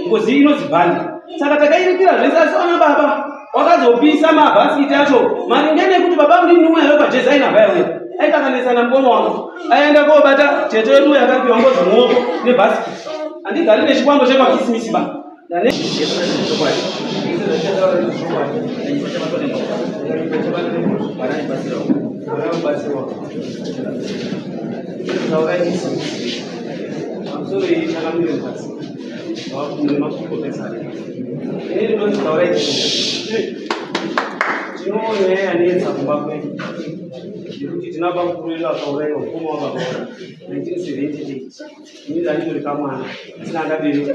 Ngozi iyi inonzi bhandi. Saka takairipira zvese asi vana baba wakazopisa mabhasikiti acho maringe nekuti baba munini umwe aiva pajezaina vaya uya aitakanetsana mukoma wangu aenda kobata tete wedu uya akapiwa ngozi muoko nebhasikiti. Handigari nechikwambo chekwakisimisi ba. Tinoona yanetsa kumba kwedu nekuti tina bamukuru vedu vakauraiwa mukoma wababa 1978 ini ndandiri kamwana asina andabereka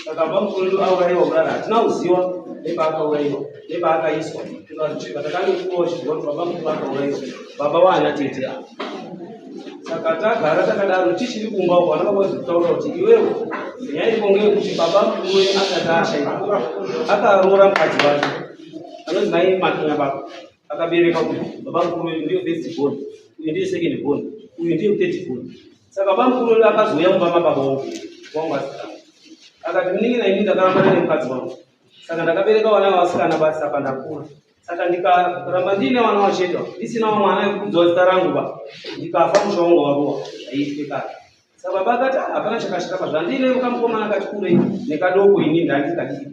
saka bamukuru wedu auraiwa kudaro hatina kuziva nepaakauraiwa nepaakaiswa tikazvitsvika takangopuwa chiziva kuti baba mukuru akauraiwa baba waana tete ava saka tagara takadaro tichiri kumba uko vana baba vazokutaura kuti iwewe nyaya iripo ngeyekuti baba mukuru wenyu asati ashaika akaroora mukadzi wake anonzi mai makinya baba akabereka uyu baba mukuru wedu ndiyo first born uyu ndiye second born uyu ndiye third born saka baba mukuru wedu akazouya mumba mababa wangu wangu asikana akati munin'ina ini ndakarambana nemukadzi wangu saka ndakabereka vana vasikana basi apa ndakura saka ndikaramba ndiine vana vachete ndisinawo mwana wekukudzwa zita rangu ba ndikafa musha wangu warowa zvaiitwe kare saka baba akati ah, hapana chakashata pa zvandiine kamukomana kati kurei nekadoko ini ndandikadii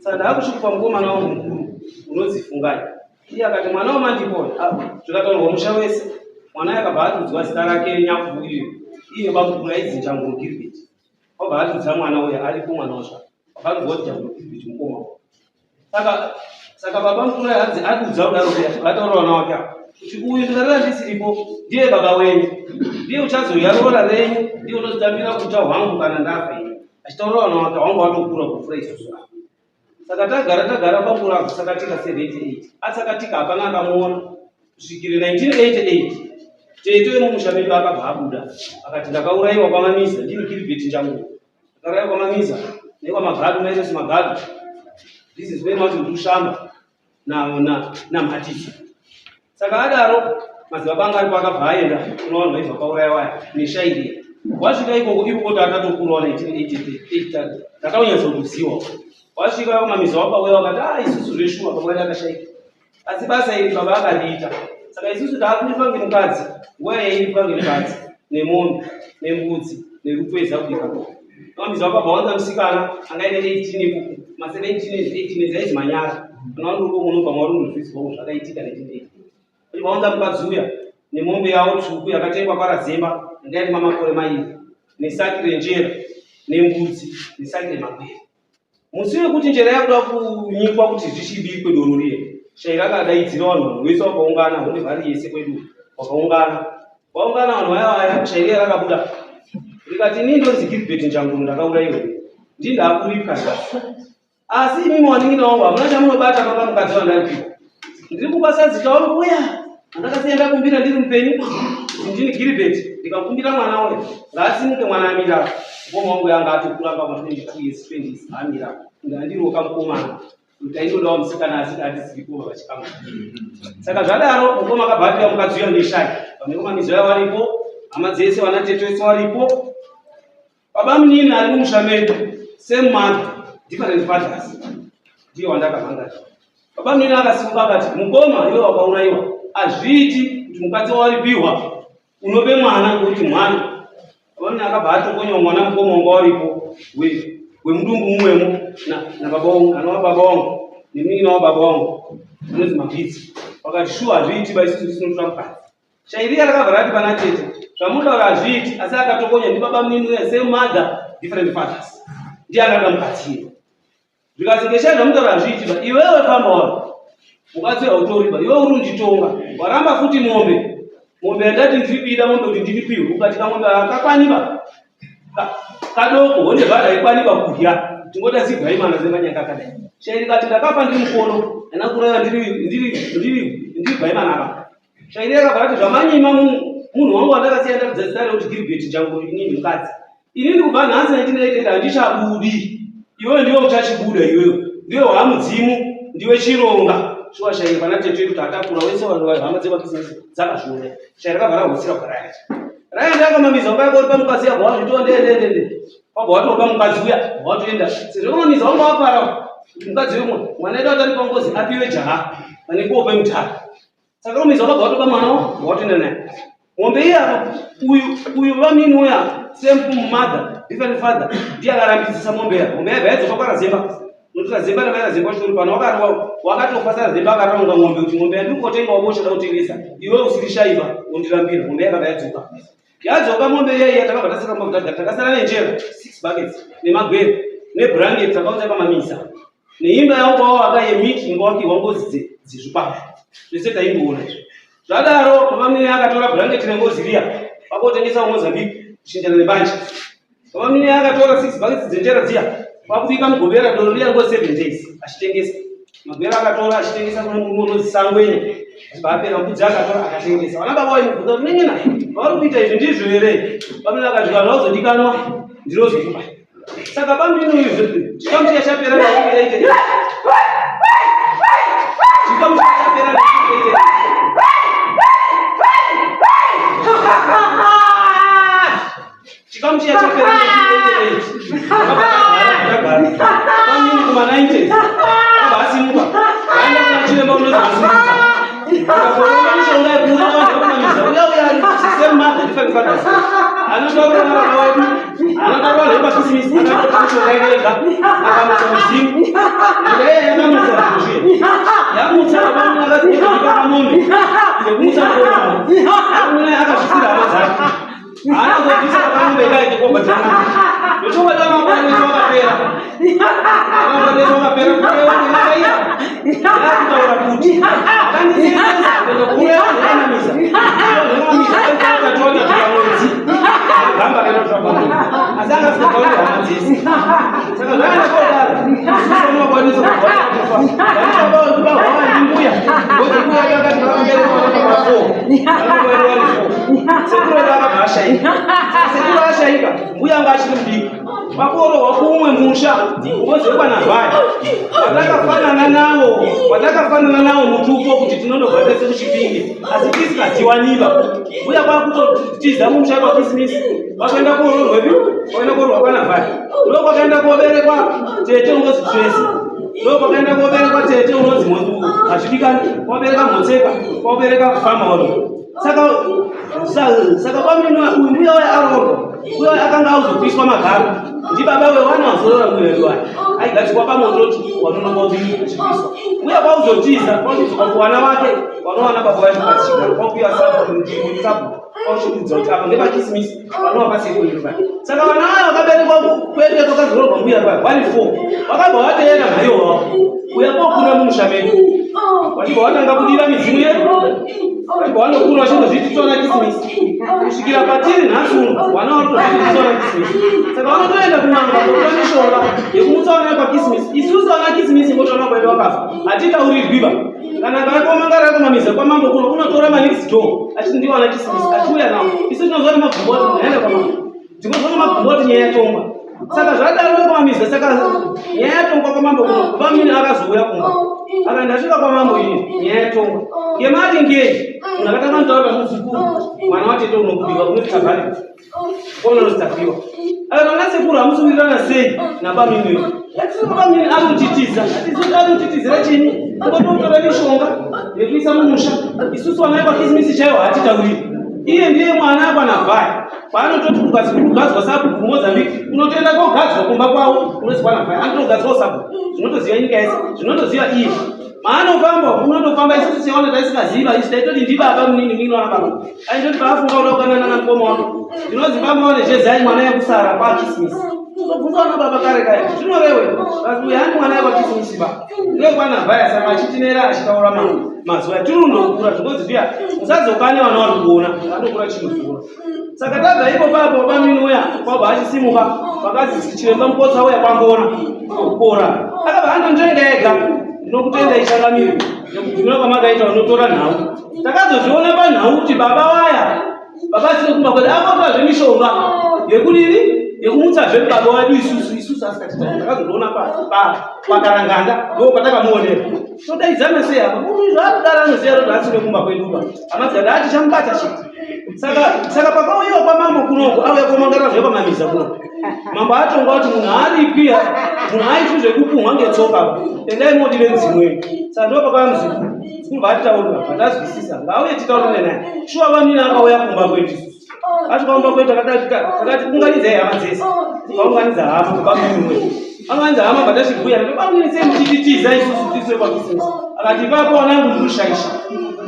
saka ndaakuchikupa mukomana wangu mukuru unonzi fungai iye akati mwana wamandipo ah, zvikataurwa musha wese mwana akabva atudzwa zita rake nyakuuyu iye bamukuru aidzi njangu gilbert wabva atudza mwana uya aripo mwana wacho wabva atudzwa kuti njangu gilbert mukoma saka saka baba mukuru hanzi adudza kudaro kuya vataura vana wake apa kuti uyu ndikarara ndisiripo ndiye baba wenyu ndiye uchazouya roora renyu ndiye unozotambira kuta hwangu kana ndafa ini achitaura vana wake hwangu watokura kupfuura isusu apa saka tagara tagara bamukuru akusakatika 78 atsakatika hapana akamuona kusvikire 1988 tete wemumusha medu akabva abuda akati ndakaurayiwa kwamamiza ndini kiribheti njangu ndakaurayiwa kwamamiza nekwamagadu mairesi magadu this is where macho ndikushamba namhatisi saka adaro madzibaba anga aripo akabva aenda kuna vanhu vaibva kwauraya waya neshairi wasvika ikoko ikoko taakatokurawo 1988 takaunyatsokuziwa wasvika kumamiza wakauya wakati a ah, isusu zveshuwa baba wedu akashaika asi basa iri baba akariita saka isusu taakuitwa ngemukadzi nguva yaiitwa ngemukadzi nemombe nembudzi nerupweza kubika vamiza wakabva wanza musikana anga aine 18 ikoko ma 17 years 18 years aizi manyara kana wanduko unobva mwari unozviziva zvakaitika 1980 kuti vaunza mukadzi uya nemombe yavo tsvuku yakatengwa kwarazemba yanga ine mamakore mairi nesaki renjera nembudzi nesaki remakwere musi wekuti njera yakuda kunyikwa kuti zvichibikwe doro riye shaira akadaidzira vanhu vanhu vese vakaungana honde vari yese kwedu vakaungana vaungana vanhu vaya vaya shaira rakabuda rikati ini ndonzi gilbert njanguru ndakauraiwa ndii ndakuripwa nhasi asi imimi wanin'ina wangu hamuna chamunobata papa mukadzi wandaripiwa ndiri kupa sazita wangu uya andakasiya ndakumbira ndiri mupenyu ndini giribeti ndikakumbira mwana uya ngaasimuke mwana amira mukoma wangu yanga atokura pama 22 years 20 years amira ndandiroka mukomana kuti aindodawo musikana asi hatizivi kuva vachikamu saka zvadaro mukoma akabva apiwa mukadzi uya neshai vamwe vaya varipo hama dzese vana tete vese varipo Baba munini ari mumusha medu, same mother, different fathers. Ndiye wandakavanga. Baba munini akasimuka akati, mukoma iwe wakaurayiwa. Hazviiti kuti mukadzi wawaripiwa unope mwana ngokuti mwana. Baba munini akabva atokonywa mwana mukoma wanga waripo wemudumbu mumwemo nababa wangu, anova baba wangu nemunin'ina wababa wangu anonzi Mabhidzi. Vakati shuwa hazviiti ba isusu tisinotora mukadzi. Shairiya rakabva rati pana tete, zvamunotaura hazviiti, asi akatokonya ndibaba munini uya, same mother, different fathers. Ndiye akada mukadzi iye. Zvikati ngeshai zvamunotaura hazviiti ba, iwewe famba waro. Mukadzi hautori ba, iwewe uri kunditonga. Waramba futi mombe. Mombe yandati ndiri kuida mombe kuti ndiripiwe, ukati kamombe hakakwani ba. Kadoko, honde bhadha haikwani ba kudya. Tingoda zigwai mana zemanyanga akadai. Shairi kati ndakafa ndiri mukono, ndana kuraya ndiri ndiri ndiri ndiri gwaimana apa. Shairi yakabva rati zvamanyima munhu wangu wandakasiya ndaridza zita rekuti Gilbert Njango inini mukadzi. Inini kubva nhasi 1988 handichabudi. Iwewe ndiwe uchachibuda iwewe. Ndiwe wamudzimu, ndiwe chironga. Shuwa Shairi pana tete wedu tatakura wese vanhu hama dzemakisimisi dzakazviona. Shairi rakabva rahutsira kwa Raya. Raya ndiye akamamidza kwaya kori pamukadzi yabva wazvito nde nde nde. Wabva watoba mukadzi uya watoenda sezvo unomisa wanga wafara kuti mukadzi wemwe mwana edu atari pangozi apiwe jaha pane kuopa mutara. Saka unomisa wakabva watoba mwana watoenda naye. Mombe iya apa uyu uyu vamini uya same mother different father ndiye akarambidzisa mombe iya. Mombe yabva yadzoka kwaRazemba. Nokuti Razemba namai Razemba vachitori pano wakarwa wakatofa saRazemba akaronga mombe kuti mombe yandiri kungotenga wabosha da kutengesa iwe usiri shaiva wondirambira mombe yakabva yadzoka. Yadzoka mombe iya iya takabva tasara mombe tagara takasara nenjera 6 buckets nemagwere neblanket takaunza pamamisa neimba yangu wawaka yemiti ingowakirwa ngozi dzezvikwambo zvese taimboona izvi zvadaro baba mine akatora blanket rengozi riya vakotengesa kuMozambique kuchinjana nebanje baba mine akatora 6 buckets dzenjera dziya kwakubika mugovera doro riya ngo 7 days achitengesa magwera akatora achitengesa kune murume unonzi Sangwenya achibva apera mbudzi akatora akatengesa vana baba vaimubvunza kuti nenena vauri kuita izvi ndizvo here bamini akati vanhu vazodikanwa ndinozokupa saka bamini uyu chikamu chiya chapera ndaite chikamu chiya chapera ndaite Chikamu chiya chapera 1988. Bamini kuma 90s. Akabva asimuka. Aenda kuna chiremba unonzi Masimudza. Akakorora mishonga yekuuraya vanhu vekumamisa. Uya uya ari same mother different fathers. Anotaura nababa wedu. Anotaura vanhu vepakrisimisi. Akatora mishonga yake ega. Akamutsa mudzimu. Nyika iya yakamutsa zvinhu. Yamutsa baba mune akazikupa mombe. Yekumutsa mukoma. Mune akazvisira hama dzake. Haana kuzobvisa pakamombe ikaite kobhadhara mombe. Ndochokwadi vamangwana wese wakapera. Vamangwana wese wakapera kureva ndakaiya. Ndakutaura kuti akandisevenza kuenda kuuraya vanhu vakamamisa. Vakamamisa akatoona pamwedzi. Gamba akaenda kutora pamwedzi. Asi anga asingatauri hama dzese. Saka zvaenda kodaro. Unomakwanisa kubva kufa. Vanobaba vekuba hwava ndimbuya. Ngozi mbuya akati vakambereka vana pa 4. Vana vari 4. Sekuru vedu akabva ashaika. Sekuru ashaika, mbuya anga achiri mudiki. Vakuorohwa kumwe musha unozivikwa naVhaya. Watakafanana nawo, watakafanana nawo mutupo kuti tinondobva tese kuChipinge, asi tisingaziwaniba. Mbuya kwakutotiza mumusha kwaKrisimisi, vakuenda kuoroorwepi? Kwakuenda kuoroorwa kwanaVhaya. Ndokwakaenda koberekwa tete unonzi Tracy. Ndokwakaenda koberekwa tete unonzi Hazvidikani, kwabereka Mhotseka, kwabereka Famolo. Saka saka kwamino uyu mbuya uya aroorwa uya akanga auzopiswa magaro ndibaba wewana wazorora mbuya wedu waya aigadzikwa pamoto kuti wanonoka uchipiswa mbuya kwauzotiza kwauzozoka kuwana wake wanowana baba vacho pachigaro kwakuya sabu kwauchikudza kuti apa ngepakisimisi vanowa pasekuru paya saka vana vaya vakaberekwa kwete kwakazororwa mbuya paya vari four vakabva vateera mhaiyo wavo uya kokura mumusha medu vachibva vatanga kudira midzimu yedu vachibva vanokura vachindozviti tsona kisimisi kusvikira patiri nhasi uno vana varikutozviti tsona kisimisi saka vanotoenda kun'anga kotora mishonga yekumutsa vana pakisimisi isusu vana kisimisi ngotoona kwedu vakafa hatitaurirwiba kana akakomangara akomamisa kwamambo kuno unotora manext door achiti ndiwo ana kisimisi achiuya nawo isu tinoziva nemagumboti naenda kwamambo tinoziva nemagumboti nyaya yatongwa saka zvadaro nekomamisa saka nyaya yatongwa kwamambo kuno bamini akazouya kumba aka ndasvika kwamambo ini nyaya yatongwa ngemari ngei munhu akatanga kutaura muzukuru mwana watete unokudiwa unoti tabhari Unonotapiwa. Aka kana sekuru hamusuwirirana sei nabamini uyu? Bamini ari kutitiza. Atizi ari kutitizira chini? Kungototora mishonga yekuisa mumusha. Isusu vana vekwaKrisimisi chaiwo hatitauriri. Iye ndiye mwana akwanavhaya. Paanototi kugazi kugadzwa sabhuku kuMozambique, unotoenda kogadzwa kumba kwavo unonzi kwanavhaya. Anotogadzwawo sabhuku. Zvinotoziva nyika yese. Zvinotoziva iye. Maanofamba unotofamba isusu sewana taisingaziva isu taitoti ndibaba munini munini wana baba. Aindoti paafunga kuda kudanana namukoma wake. Ndinonzi baba wane jezai mwana yekusara kwaKrisimisi. Tozobvunza vana baba kare kaya zvinorewe. Kasi uyu handi mwana yekwaKrisimisi ba. Ndekwana vhaya saka achitinera achitaura mazuva atiri undokura zvinonzi zviya musadzokane vana vari kuona vanokura chinokuona. Saka tabva ipo papo bamini uya kwabva achisimuka pakazi chiremba mukotsa uya kwangona kupora. Akabva andonzvenga ega ndinokutenda ichangamire nekubvumira kwamakaita unotora nhau. Takazozviona panhau kuti baba waya baba asiri kumba kwedu akatora zvemishonga yekudini. Yekumutsa zvedu baba wedu isusu isusu asikatita takazoona pakaranganda ndo patakamuonera. Todaidzana sei apa? Munhu izvo akudara anoziva kuti asiri kumba kwedu pa. Hama dzikati ati chamubata chete. Saka saka pakauyiwa kwamambo kunoko auya komangara zvekwamamiza kunoko. Mambo atonga kuti munhu aripwi munhu aitwi zvekupumhwa ngetsoka. Endai modire dzimwe. Saka ndo pakauya muzukuru. Muzukuru vaatitaurira vatazwisisa. Ngauye titaurire naye. Shuwa vamina akauya kumba kwedu isusu. Asvika kumba kwedu takati takati unganidzai hama dzese. Tikaunganidza hama kubva mumwe. Anganidza hama patachibhuya ndobamwini sei muchititiza isusu tisu kwakisimusi. Akati ipapo wanangu ndiri kushaisha.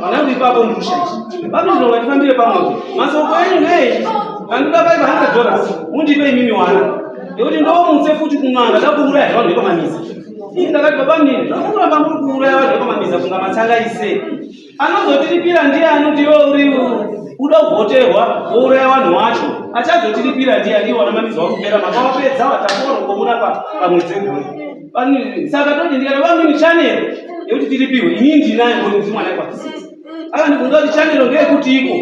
Wanangu ipapo ndiri kushaisha. Baba ndinonga tifambire pamwe. Masoko enyu ngei? Kandoda $500. Mundipe imimi wana. Nekuti ndomutse futi kun'anga ndakuuraya vanhu vekwamamiza. Ini ndakati baba mnini zvamunoramba muri kuuraya vanhu vekwamamiza kunga matsanga ise. Anozotiripira ndiani kuti iwe uri uda kuvhoterwa wouraya vanhu wacho achazotiripira ndiani iwo anamamiza wakupera makawapedza watakuona komuna pamwedzi wegore saka toti ndikati vamini chanel yekuti tiripirwe inini ndinayo ngoni ndiri mwana kwakisisi akandibvunza kuti chanel ngeyekuti iko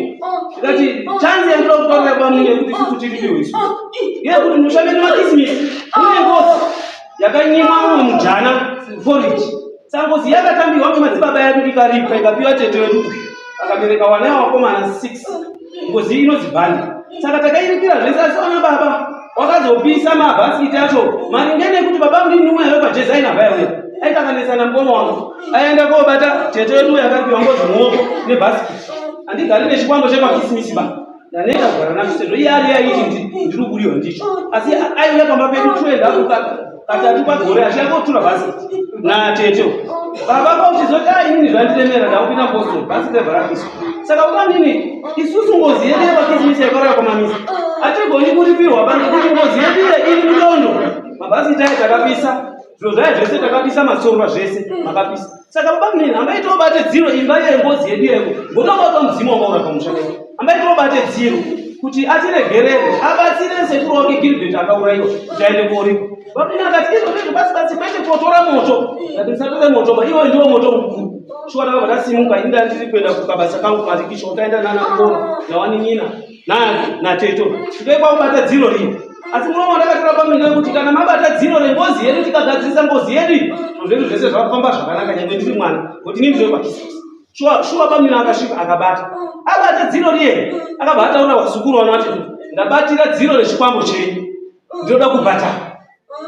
ndikati chanzi yandinoda kutaurira kwamini yekuti isusu tiripirwe isu ngeyekuti musha medu makisimisi mune ngozi yakanyimwa mumwe mujana foriji Sangozi yakatambirwa ngemadzibaba edu ikaripwa ikapiwa tete wedu uyu akabereka wana wakomana 6 ngozi inonzi bhandi saka takairipira zvese asi wana baba wakazopisa mabhasikiti acho maringe nekuti baba mudini umwe aive pajezaina vaiuya aitakanetsana mukoma wangu aienda kobata tete wedu uyu akapiwa ngozi muoko nebhasikiti handigari nechikwambo chekwakisimisi ba ndaneta kugara nacho sezvo iye ari aiti ndiri kuburiwa ndicho asi aiuya pamba pedu toenda katatu pagore achiya kotura bhasi natete baba pauchizoti a inini zvandiremera ndakupinda postori bhasi revha rapiswa saka ukanini isusu ngozi yedu yepakrisimisi yakarara kwamamisa hatigoni kuripirwa pa nekuti ngozi yedu iye iri mudondo mabhasi taye takapisa zviro zvaye zvese takapisa matsorwa zvese makapisa saka baba munini hambai tobate dziro imba yengozi yedu yeko ngotobatwa mudzimu wakaura pamusha pedu hambai tobate dziro kuti atiregerere abatsire sekuru wake gilbert akaurayiwa kuti aende koripa baba munini akati izvo ndizvo basi basi kwete kotora moto ndati musatore moto ba iwo ndiwo moto mukuru shuwa ndakabva ndasimuka ini ndandiri kuenda kukabasa kangu marikicho taenda nana koro nawanin'ina nateto svikai kwakubata dziro riya asi munoona ndakatora pamene kuti kana mabata dziro rengozi yedu tikagadzirisa ngozi yedu zviro zvedu zvese zvakufamba zvakanaka nyangwe ndiri mwana kuti ini ndiri pakisisi shuwa shuwa pamene akasvika akabata abata dziro riye akabva ataura vazukuru vana vati ndabatira dziro rechikwambo chenyu ndinoda kubhadhara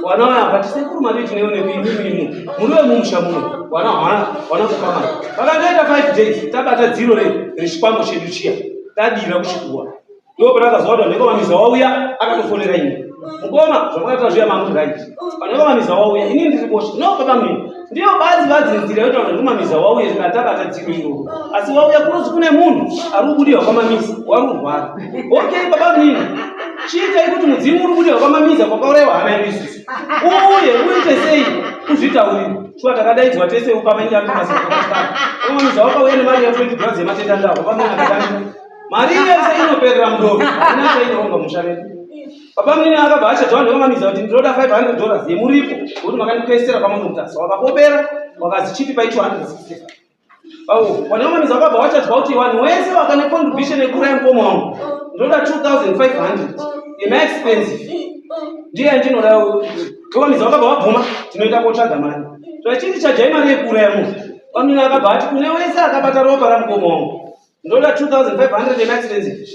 wana waya but sekuru mari tineonepi imimi muri wemumusha muno wana hwana wana kukamana vakandoita 5 days tabata dziro rechikwambo chedu chiya tadira kuchikuwa ndipo patakazwa kuti vanenge wauya akatofonera ini mukoma zvamakaita zviya mamu right vanenge vamiza wauya ini ndiri bosha no baba mini ndiyo badzi badzi nzira yotaura kuti mamiza wauye kana tabata dziro iroro asi wauya kunozi kune munhu ari kubudirwa kwamamiza wari kurwara okay baba mini chiitai kuti mudzimu uri kubudirwa kwamamiza kwakaurayiwa hama yedu isusu uye uite sei uzvitaurire shuwa takadaidzwa tese ukamaindaamamiza wakauya nemari ya 20 dollars yematenda ndavo baba mini akatanga mari yese inoperera mudoro haina chainoronga musha medu Baba munini akabva achadza vanhu vekwamamiza kuti ndinoda 500 dollars yemuripo wekuti makandikwesera kwaMambo-Mutasa. Wakapopera wakazi chipi pai 265. Vanhu vekwamamiza vakabva vachadzwa kuti vanhu wese vakane contribution yekuuraya mukoma wangu ndinoda 2500 yemaexpensive ndiye yandinoda. Vekwamamiza vakabva vabvuma tinoenda kotsvaga mari. Tachiti chajai mari yekuuraya munhu. Bamnini akabva ati kune wese akabata ropa ramukoma wangu ndoda 2500 yemaexpensive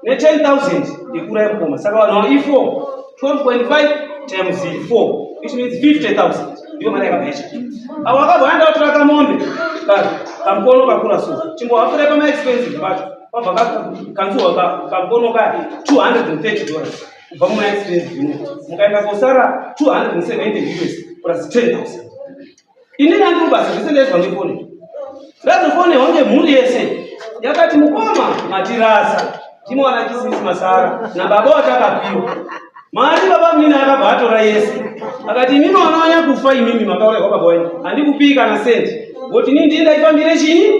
ne 10000 yekuuraya mukoma saka vanhu ava i4 12.5 times 4 which means 50000 ndiyo mari yakabva yacha avo vakabva aenda kutora kamombe kamukono kakura so chimbohafure pamaexpensive pacho pabva kanzuwa kamukono kaya 230 dollars kubva mumaexpensive ino mukaenda kosara 270 us plus 10000 Ini ndandiri kubasa zvese ndaizwa ngefoni. Ndazofonerwa ngemhuri yese yakati mukoma matirasa timowana kisimisi masara nababa watakapiwa mari baba munini akabva atora yese akati imimi wana wanyakufa imimi makaurairwa baba wenyu handikupii kana sendi ngokuti inini ndiye ndaifambire chii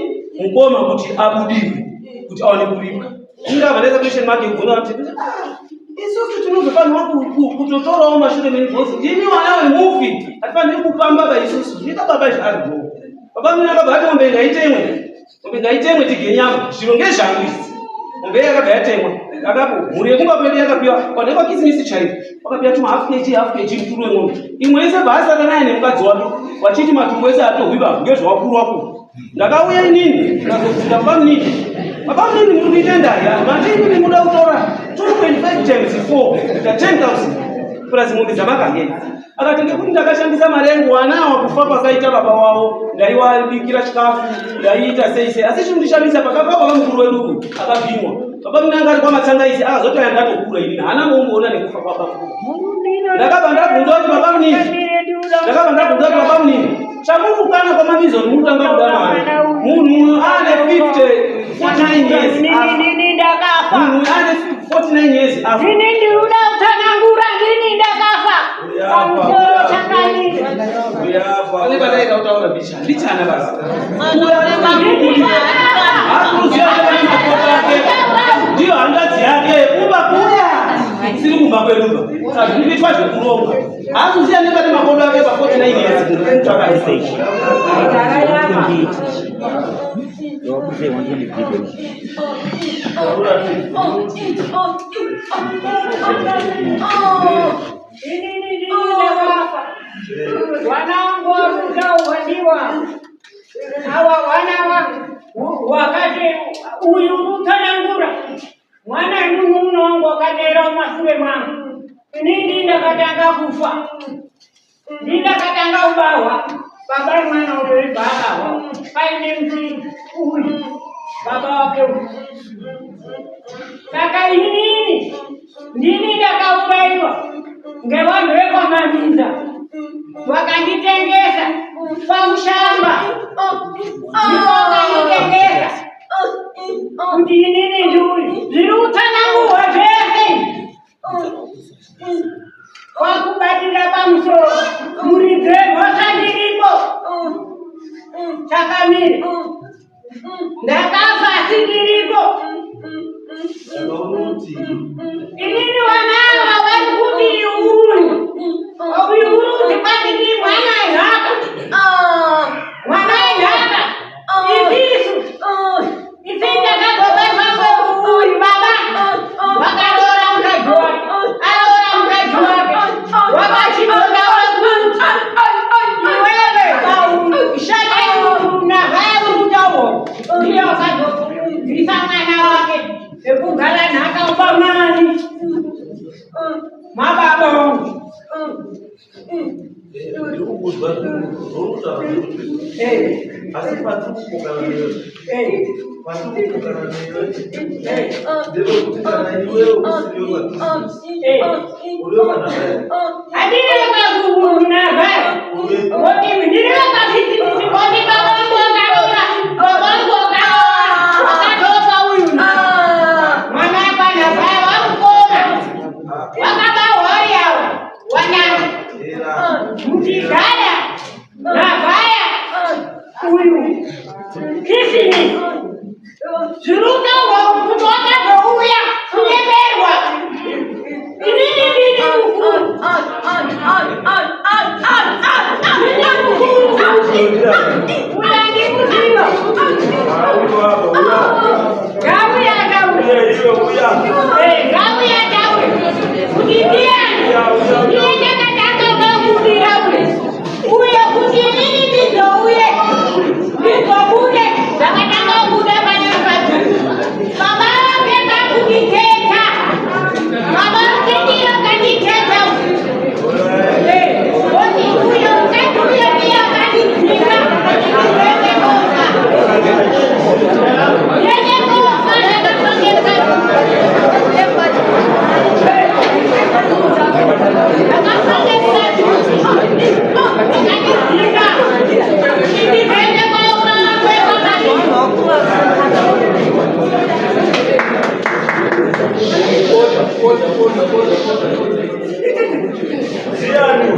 mukoma kuti abudirwe kuti aone kuripwa Ingava ndaisa question mark yekubvunza kuti ah, isusu tinozofanirwa kutotorawo mashure mengozi ndimi wana wemufi hatifaniri kupamba ba isusu zvinoita baba izvi ari bho baba mune akabva ati mombe ngaitemwe mombe ngaitemwe tidye nyama zviro ngezvangu izvi mombe yakabva yatemwa Akapo mhuri yekumba kwedu yakapiwa kwane kwakisimisi chaiyo wakapiwa tuma half kg half kg muturu wemombe imwe yese bvaasaka naye nemukadzi wake wachiti matumbu ese atohwiba ngezvewakuru wakuru ndakauya inini ndikazobvunza baba munini baba munini muri kuita ndaya mati inini muda kutora 2.5 times 4 kuita 10000 plus mombe dzamakangena akati ngekuti ndakashandisa mari yangu wana awa kufa kwakaita baba wavo ndaiwabikira chikafu ndaiita sei sei asi chinondishamisa pakafa baba mukuru wedu uyu akabvimwa baba mune anga ari kwamatsangaisi akazotaya ndatokura inini haana moumboona nekufa kwababa ndakabva ndabvunza kuti baba munini ndakabva ndabvunza kuti baba munini chamurukana kwamamizoni murikutanga kudanana munhu uyu ane 50 49 years afa munhu uyu ane 49 years afa Ini ndinoda kutsanangura ndini ndakafa pamusoro chakanini. Pane pataita kutaura bicha ndichana basi akuruziva pane makoko ake ndiyo hanzvadzi yake kumba kuya siri kumba kweduba saka zviri kuitwa zvekuronga haasi kuziva nepane makodo ake pa 49 years kutsvaka sei. Inini ndini ndakafa. Wana wangu waruda uwandiwa. Awa wana wangu wakati uyu rutsanangura. Mwana munun'una wangu wakateera mumashure mwangu. Inini ndakatanga kufa. Ndini ndakatanga kubarwa. Baba mwana uyu ibva akahwa. Paine muti uyu. Baba wake uyu. Saka inini ndini ndakaurayiwa ngevanhu vekwaMaminza vakanditengesa pamushamba ndipo vakanditengesa kuti inini ndiuyu zviri kutsanangurwa zvese kwakubatira pamusoro muridzi wemhosva ndiripo chakamire ndakafa asi ndiripo. Inini wanava vari kuti uyu uyu uri kuti kwatiri mwana enhaka mwana enhaka isisu isi ndakagobarwa kweuyu baba wakaroora mukadzi wake aroora mukadzi wake wakachinotaura kuti iwewe shata navaya uri kutaura ndiye wakazobvisa mwana wake ekugara nhaka upamani mababa wangu. Ndiri kukuzwa zvaurikutaura, asi patiri kupokana newe, patiri kupokana newe ndepekuti kana iwewe usiriwe pakrisimisi, uriwe panhaka. Handiri wekakunavaya oti ndiri wekakrisimisi oti baba vangu wakaroora baba vangu wakaroora wakatopa uyu mwana kwanavaya wakukoma wakabarwa vari avo wanana mutigada navhaya uyu kisimisi zviri kutaurwa kuti wakazouya kunyeperwa inini ndini mukuru ndini mukuru uya ndikuziva ngauya ngauya ngauya ngauya kuti ndiani ndiye ndakatanga kakudira uye uye kuti inini ndizouye ndizobude ndakatanga kubuda pane mukadzi baba vake kakunditeta baba vake ndiyo kanditeta oti uyo mukadzi uyo ndiye akandidzinga ndende kofa ndende kofa ndakafange ndakafange mukadzi akandidzinga ndende kofa Ndiani? Ndiani?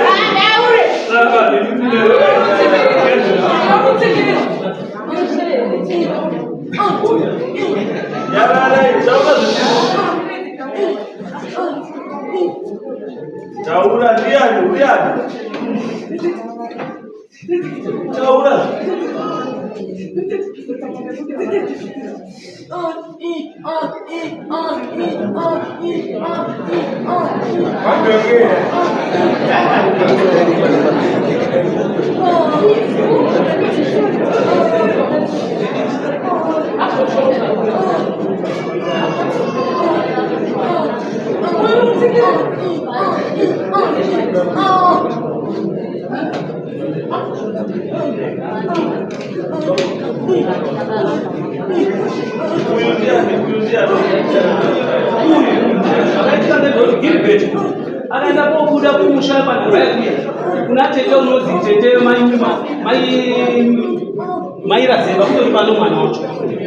Andaure. Nyararai, taura zvisizvo. Taura, ndiani? Ndiani? Taura. Uyu ndiani? Uyu ndiani? Uyu zvakaitika ndezvekuti Gilbert akaenda kobuda kumusha panhamba yekuya kuna tete unonzi tete mairazemba kutori pano mwana wacho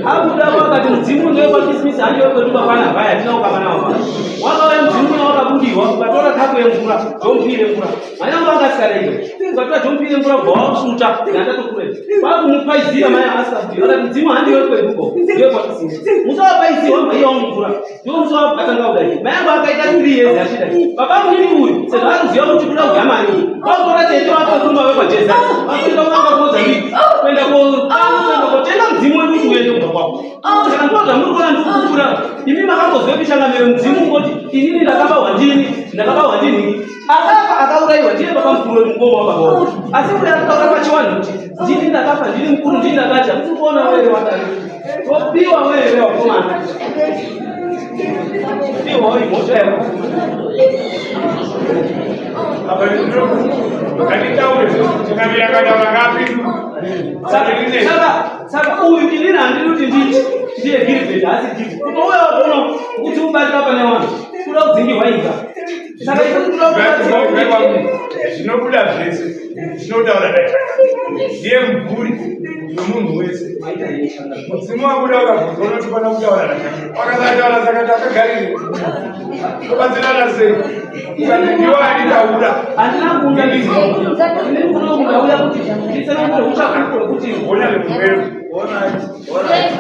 abudapo akati mudzimu ndewepakisimisi handiwe kwedu bapana vaya hatina kukama nawo pano wakauya mudzimu una wakabudiwa ukatora kapu yemvura jompii remvura mai angu anga asikareio ukatora jompii remvura ubva wasvuta ndandatokure kwakumupaizira mai asikabudiwa akati mudzimu handiwe kweduko ndewepakisimisi musi wapaisiwa maiwa mumvura ndiwo musi wabatanga kudai mai angu akaita 3 years achidai baba munini uyu sezvo ari kuziva kuti kuda kudya mari kwakutora tete wake wekumba wekwajeza vakuenda kunanga kuMozambique kuenda kotenga mudzimu wedu kuti uende kumba kwako. Saka ndo zvamuri kuona ndikukura imi makamboziva kuchangamire mudzimu ngoti inini ndakabawa ndini, ndakabawa ndini. Akafa akaurayiwa ndiye baba mukuru wedu, mukoma wababa wako, asi uyo akataura pachiwanhu kuti ndini ndakafa, ndini mukuru, ndini ndakatya kuti kuona wewe watari topiwa wewe wakomana piwa imhosva yako. Nganditaure chakamira kana vangapi. Saka uyu inini handidi kuti nditi ndiye Gilbert, asi nditi unouya wakono kuti ubatira pane vanhu kuda kudzingirwa iga. Saka isusu toda kubatsira. Zvinobuda zvese zvinotaura ndiye mubvuri wemunhu wese. Mudzimu wabuda ukabvunzwa unotifana kutaura wakasataura, saka takagarire tobatsirana sei? Ukati ndiwo anditaura. Handina kuunda inini kuno kundauya kuti nditsanangure uchapupu hwekuti ona nemumwero. Alright, alright.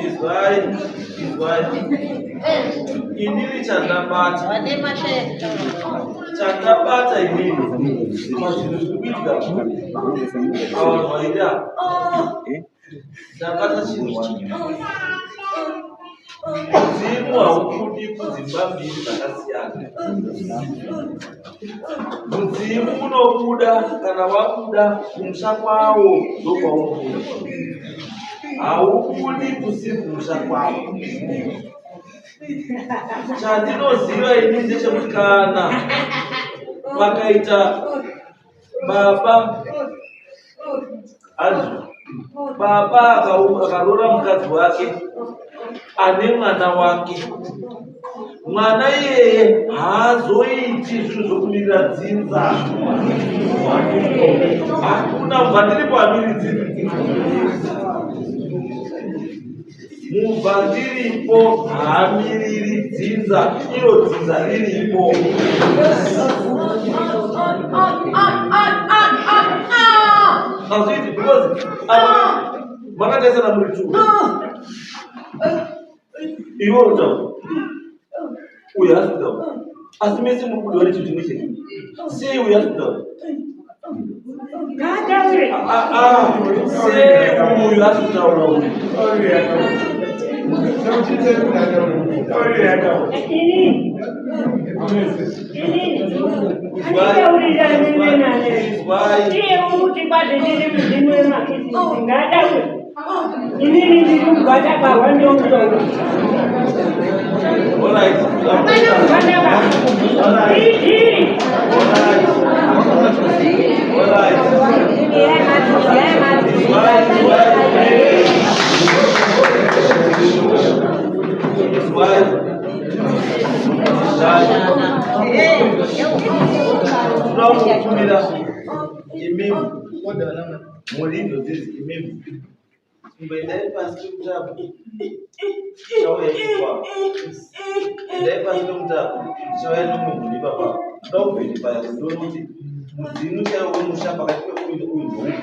Izwai, izwai. Inini chandabata inini pazvinhu zviri kuitika ava vanhu vairi ava, ndabata chinhu chimwe: mudzimu haubudi kudzimba mbiri dzakasiyana. Mudzimu unobuda, kana wabuda kumusha kwawo ndokwaunobuda, haubudi kusiri kumusha kwawo. Chandinoziva ini ndechekuti kana pakaita baba, azvo baba akaroora mukadzi wake ane mwana wake, mwana iyeye haazoiti zvinhu zvokumirira dzinza. Hakuna mubva ndiripo amiri dzinza. Mubva ndiripo haamiriri dzinza, iro dzinza riripo. Hazviiti because makatarisana muri two. Iwe uri kutaura, uyu haasi kutaura, asi mese muri kudiwa nechinhu chimwe chete. Sei uyu haasi kutaura? Ah, ah, sei uyu haasi kutaura uyu? Inini handitaurirane nenane. Izwai. Iye umuti kwazvo ndiri mudzimu wemakisimusi, ngadaure. Inini ndiri mugwatabarwa ndomutongo. Alright. Gwatabarwa idhiri. Alright. Izwai, izwai. Izwai. Izwai. Toda kukumbira imimi muridzo dzidzi, imimi imboendai pasi pemutapo, chauya ipapo. Endai pasi pemutapo, chauya nomwe munhu ipapo. Toda kuverifya kuti ndione kuti mudzimu chaiwo wemusha pakati peuyu neuyu ndoupi.